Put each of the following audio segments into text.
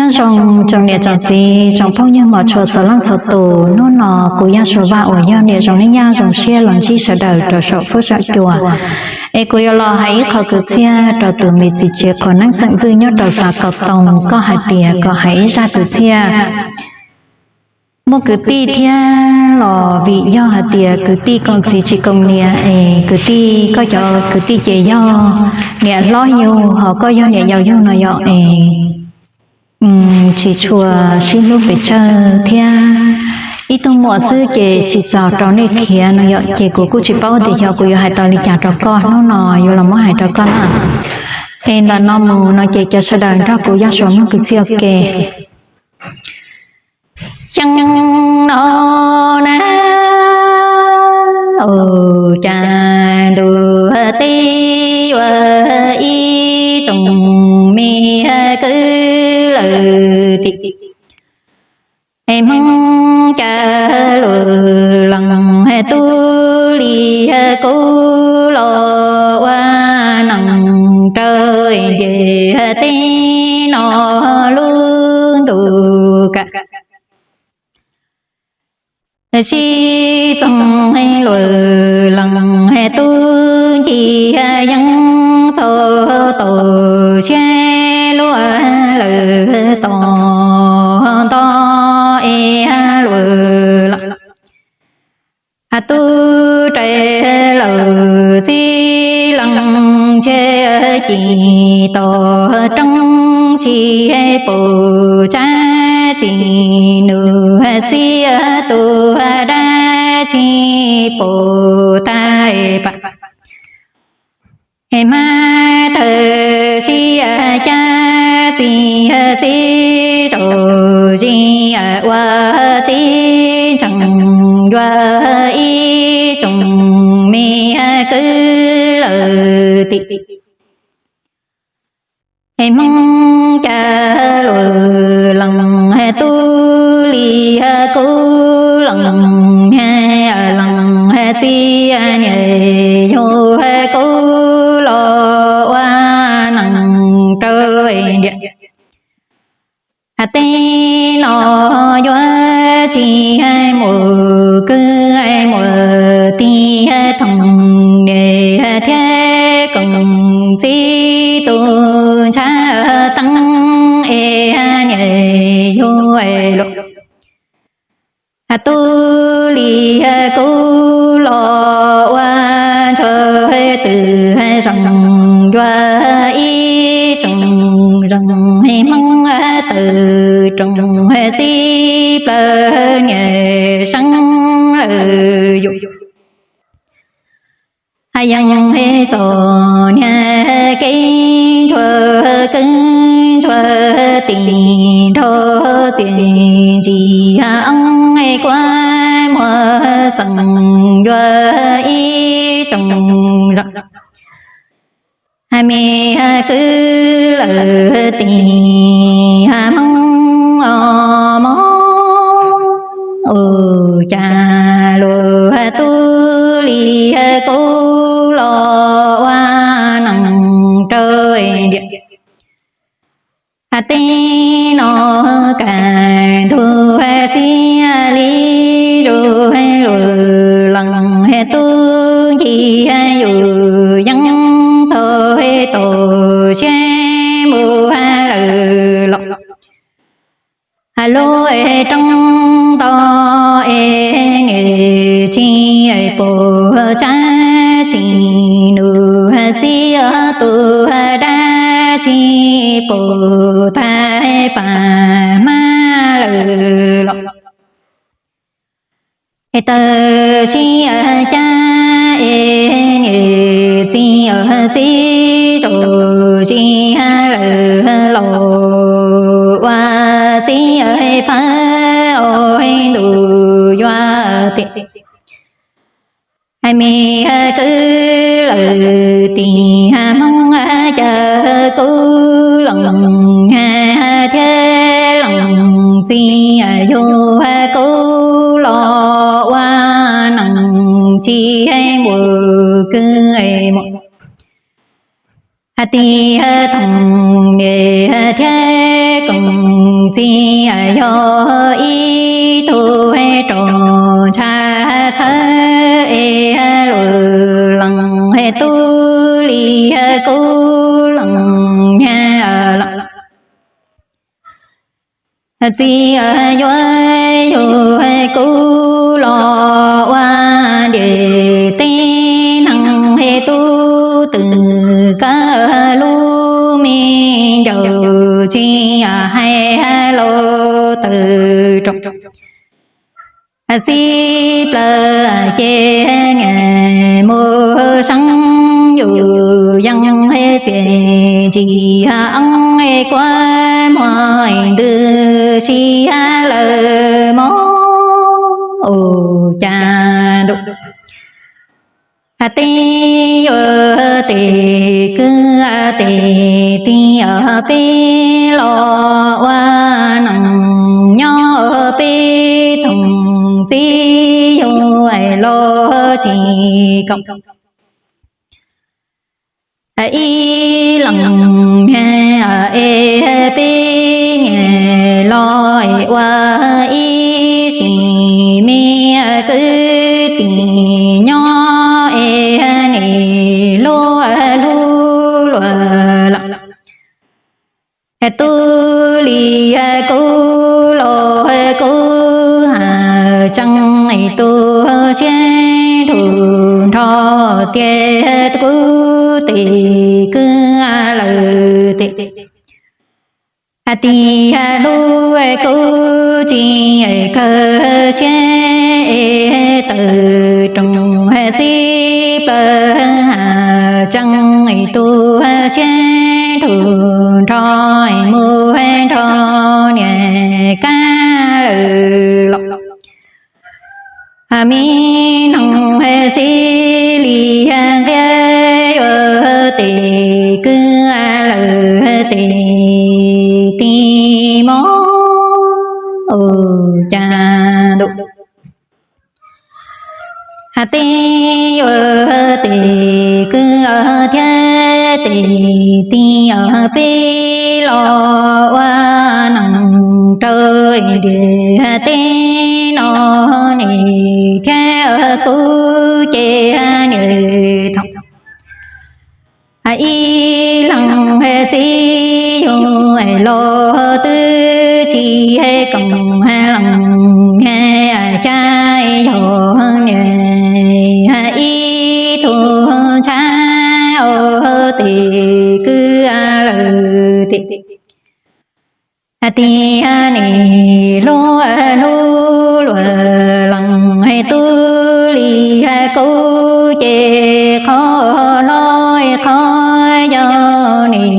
Nyob zoo tsoom niam tsoom txiv tsoom phooj ywg mos tshua txhua leej txhua tus, hnub no kuv yog Suav Vaj uas yog niam zoo neej yaj zoo siab los ntsib sawv daws rau saum fuab saum cua. Es kuv yuav los hais ib qho kwv txhiaj rau tus me txiv tsev qhua neeb xeem Vwj nyob rau xav Kau Toos, koj hais tias kom hais ib zaj kwv txhiaj. Muaj kwv tij thiab los vim yog hais tias kwv tij koom txiv tsis koom niam es kwv tij, koj cov kwv tij ces yog niam hlob yug ho koj yog niam yau yug no yom es tsis tshua sib hlub pes tsawg thiab ib tug muam xwb ces tsis txaus rau nej khiav no yom. Ces kuv kuj tsis paub tias xyov kuv yuav hais tau li cas rau koj, hnub no yuav los muab hais rau koj na. Es ntawm no mus no ces cov sawv daws nrog kuv yog Suav mloog kwv txhiaj ua ke. Xyoo no na, ua cas ntuj teb yuav ib tsoom me kwv lawm tim, es Hmoob cas luag lees tub li kuv los ua neeg rau ntiaj teb no lub ntuj kam sib txoog, luag lees tub ncig yeeb txog tau siab luag lawm tos nto es luag lees tub rais lawm xib lees ntshe ci tos rooj tsis pom tsab tsis nug xib tus dab tsis pom tais pam es hmab tawg sib cab txiv txiv zaum zis ua txiv ntseeg yuav ib tsoom me kwv lawm tim, es Hmoob cas luag lees tub li kuv lees niag, lees txiv niag yug kuv los ua neeg rau ntiaj teb no yuav tsis muaj kwv muaj tij thoom niam thiab koom txiv tus ntshav teeb es niag yug luag tub li kuv los ua ntsuag twm zoo yuav ib tsoom zoo Hmoob tawm rooj txib plaws niam seeb lawm yus. Yeej txom nyem kev ntsuag kwv ntsuag tij nrog txiaj ntsim oob kuab muag txeem yuav ib tsoom zoo me kwv lawm tim Hmoob os mog. Ua cas luag tub li kuv los ua neeg rau ntiaj teb no kaj ntug xiab li zuj lug lees tub ncig yus yeeb txog tau siab mus lawm los lub roob nto es niam tsis pom tsab tsis nug xib tus dab tsis pom tais pam hmab lawm los es tawg sib cab es niam txiv txiv zaum zis lawm los ua txiv phaw ua ntuj yuav tiam me kwv lawm tim Hmoob cas kuv lees thiab lees txiv yug kuv los ua neeg tsis mus kwv mus hais tias thoom niam thiab koom txiv yog ib tug rau ntshav txhawb es lus lees tub li kub lees nyag los. Txiv yuav yug kub los ua nres teb neeg tub twm kab lub me ncaus tsis hais laus tawm roos. Txij plaws ces niam mus seeb yus yees txias ntsim eeb kuab muag ntws sib lawm mog cas ntuj. Teb yuav tes kwv tes tij peb los ua neej nyob peb thoom txiv yug los tsis kaum ib leeg es peb niam los ua ib sim me kwv tij nyob es nim lub hlub luag los. Tub li kub los kub ha tsees tu siab nrug nrho tias kub tes kwv lawm tes tias hlub kub tsis kawg siab es tawm roos txij plaws ha tsees tu siab nrug nrho mus nrog niam kab lawm los. Me noog txij li nqia yuav tes kwv lawm tes tij mob cas ntuj. Teb yuav tes kwv thiab tes tij peb los ua neej rau ntiaj teb no nim thiab kuv ces niam thaum ib leeg txiv yug los twb tsis koom leej xya yog niam ib tug ntshav tes kwv lawm tes tias nim lub hlub luag lees tub li kub ces qhov hlob qhov yog nim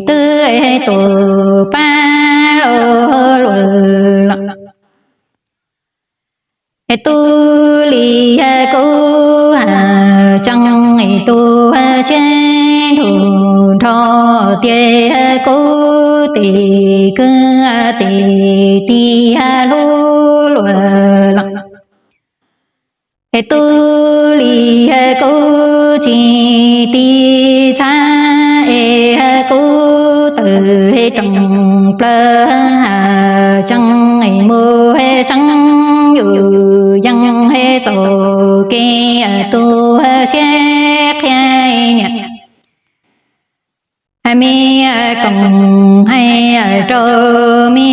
twb tus pab luag lees tub li kub ha tsees tu siab nrug nrho tias kub tes kwv tes tias hlub luag lees tub li kub tsis tiv txhab es kub tawm roos plaws ha tsees mus seeb yus yees txoj kev tu siab qhia niam me koom hais rau me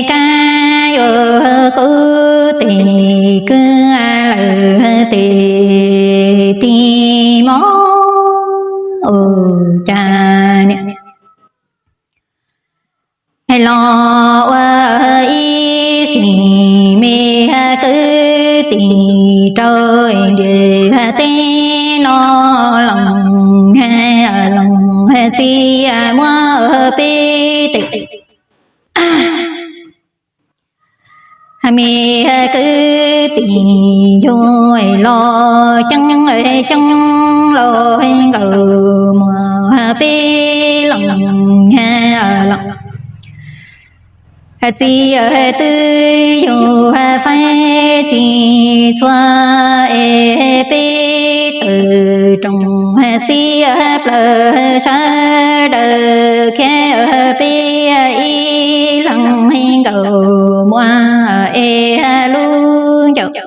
kab yuav kub tes kwv lawm tes tij mob cas niam los ua ib sim me kwv tij rau ntiaj teb no lees lees txiv muab peb tes me kwv tij yug los ceeb ceeb los nkaus muag peb lees lees Txiv twb yug feeb tsis txhua es peb tawm rooj xib plaws sawv daws khiav peb ib leeg nkaum muaj es lub ncauj.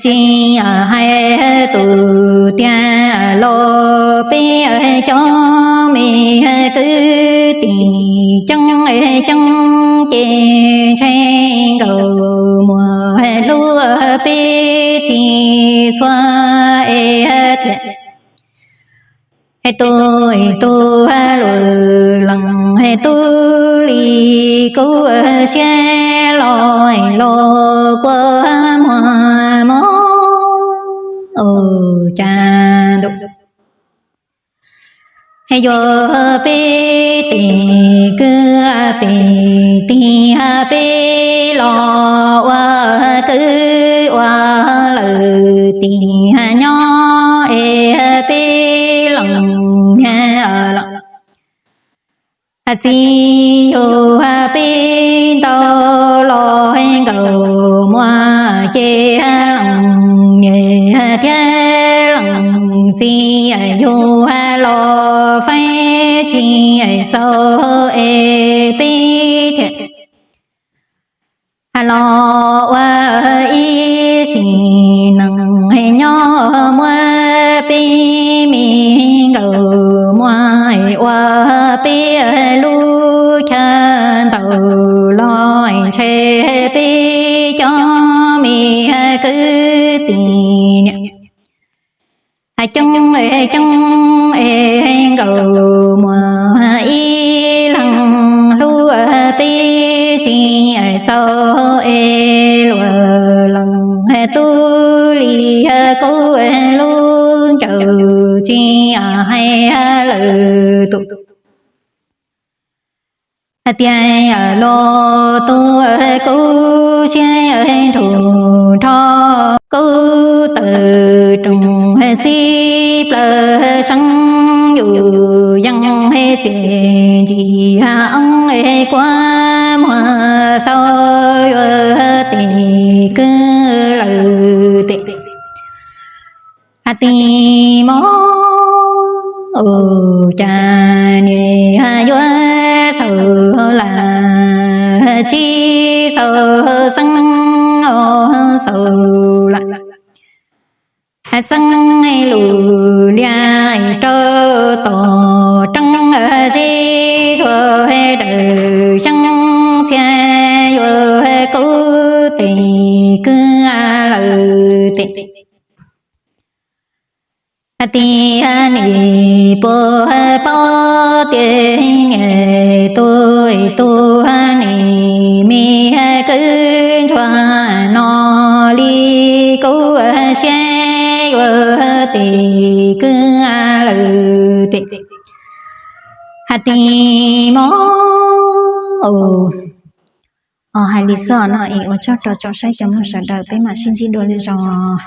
Tsis hais tus tiag los peb cov me kwv tij coob coob ces ntshe nkaus muaj hlub peb tsis txhua es thiaj tu tu lus lees tu li kuv siab los los kua muag mob cas ntuj. Yuav peb tes kwv pem tig peb los ua kwv ua lawm tig nyob es peb lees niag los txiv yug peb ntau los nkaus muaj ces lees niam thiab lees txiv yug los feeb tsis txaus es peb thiaj los ua ib sim neej nyob muab peb me nkaus muag ua peb lub chaw ntaus los ntshe peb cov me kwv tij niam coob coob es nkaus muag ib leeg hlub peb tsis txaus es luag lees tu li kuv lub ncauj tsis hais lawm tus tiag los tu kuv siab nrug nrho kuv tawm rooj xib plaws seeb yus yeej txiaj ntsig oob kuab muag xaus yuav tes kwv lawm tes tig mob ua cas niam yuav xaus lam tsis xaus xeeb os xaus lam xeeb lus liab rau tom reeb zeb zuag daws xyeeb txhia yuav kuv tes kwv lawm tes tig nim puas paub tias niam tu tu nim me kwv ntsuag no li kuv siab yuav tes kwv lawm tes tig mob ua hais li xwb no es ua tsaug rau tsoom saib cov mloog sawv daws peb mam sib ntsib dua lwm zaus.